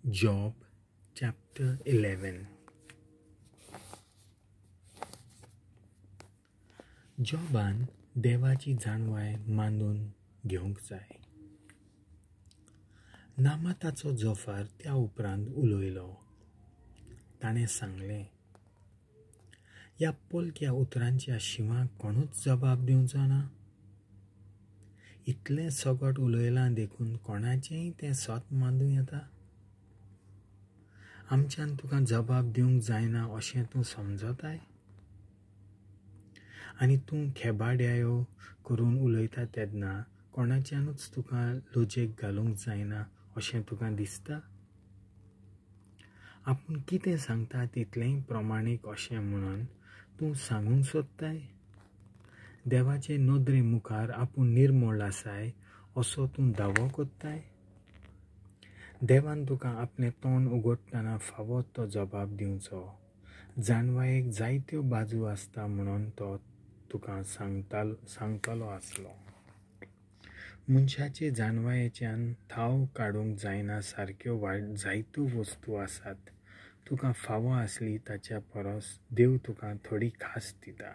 Job chapter 11. जॉबान देवाची जाणवाय मानून घेवंक जाय. नामाताचो जोफार त्या उपरांत उलयलो. ताणें सांगलें, ह्या पोलक्या उतरांच्या शिंवाक कोणूच जबाब दिवचो ना. इतलें सगट उलयलां देखून कोणाचेंय तें सत मानूं येता. आमच्यान तुका जबाब दिवंक जायना अशें तूं समजताय? आनी तूं खेबाड्यायो करून उलयता तेन्ना कोणाच्यानूच तुका लजेक घालूंक जायना अशें तुका दिसता? आपूण कितें सांगता तितलेंय प्रमाणीक अशें म्हणून तूं सांगूंक सोदताय? देवाचे नदरे मुखार आपूण निर्मळ आसाय असो तूं दावो करताय? देवान तुका आपलें तोंड उगडटना फावो तो जबाब दिवचो. जाणवायेक जायत्यो बाजू आसता म्हणून तो तुका सांगतलो आसलो. मनशाचे जाणवायेच्यान थाव काडूंक जायना सारक्यो जायत्यो वस्तू आसात. तुका फावो आसली ताच्या परस देव तुका थोडी खास दिता.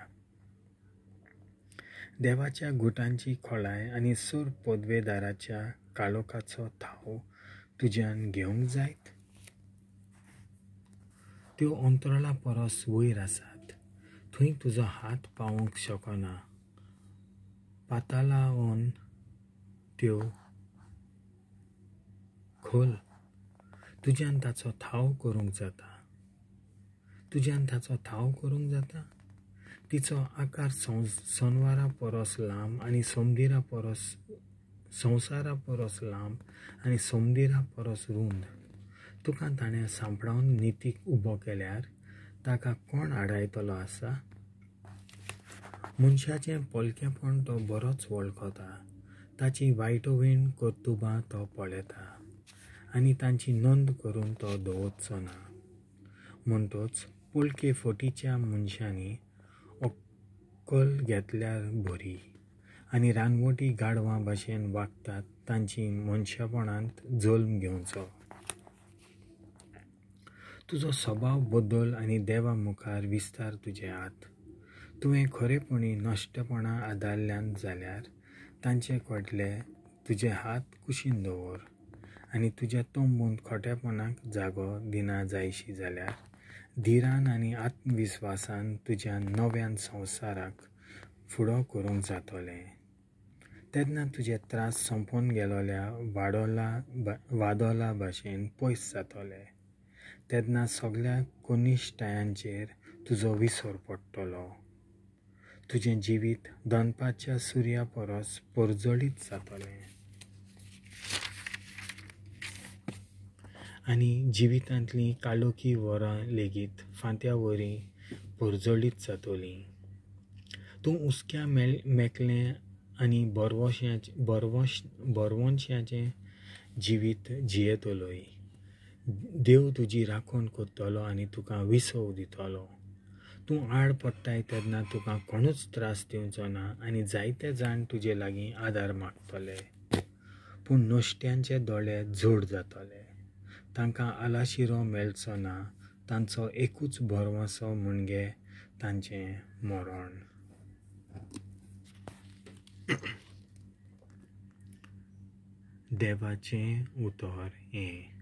देवाच्या गुटांची खोलाय आनी सूर पदवेदाराच्या काळोखाचो थाव तुज्यान घेवंक जायत? त्यो अंतराळा परस वयर आसात. थंय तुजो हात पावोवंक शकना. पाताळावन त्यो खोल. तुज्यान ताचो थाव करूंक जाता. तुज्यान ताचो थाव करूंक जाता? तिचो आकार सनवारा परस लांब आनी सोमदिरा परस संवसारा परस लांब आनी सोमदिरा परस रूंद. तुका ताणें सांपडावन नितीक उबो केल्यार ताका कोण आडायतलो आसा? मनशाचें पोलकेंपण तो बरोच वळखता. ताची वायटोवीण कर्तुबां तो पळयता आनी तांची नोंद करून तो दवरचो ना. म्हणटच पोलके फटीच्या मनशांनी अक्कल घेतल्यार बरी आनी रानवटी गाडवां भाशेन वागतात तांची मनशापणांत जल्म घेवचो. तुजो सभाव बदल आनी देवा मुखार विस्तार तुजे हात. तुवें खरेपणी नश्टपणां आदारल्यान जाल्यार तांचे कडले तुजे हात कुशीन दवर आनी तुज्या तंबूंत खोटेपणाक जागो दिना जायशी जाल्यार धिरान आनी आत्मविस्वासान तुज्या नव्यान संवसाराक फुडो करूंक जातलें. तेन्ना तुजे त्रास सोंपोवन गेलोल्या वादोला भाशेन पयस जातले. तेन्ना सगळ्या कनिश्टायांचेर तुजो विसर पडटलो. तुजें जिवीत दनपारच्या सुर्या परस परजळीत जातलें आनी जिवितांतलीं काळोखी वरां लेगीत फांत्या वरी परजळीत जातलीं. तूं हुस्क्या मेकलें आनी बरवंशाचें जिवीत जियेतलोय. देव तुजी राखण करतलो आनी तुका विसव दितलो. तूं आड पडटाय तेन्ना तुका कोणूच त्रास दिवचो ना आनी जायते जाण तुजे लागीं आदार मागतले. पूण नश्ट्यांचे दोळे जड जातले. तांकां आलाशिरो मेळचो ना. तांचो एकूच भरवंसो म्हणजे तांचें मरण. देवाचें उतर हें.